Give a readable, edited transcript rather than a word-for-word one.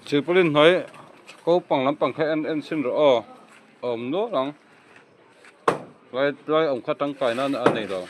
Silpaulin hnuai ko pang lampang kha en en chhin rawh aw a awm nual ang lai lai awm kha tangkai nan a nei lo.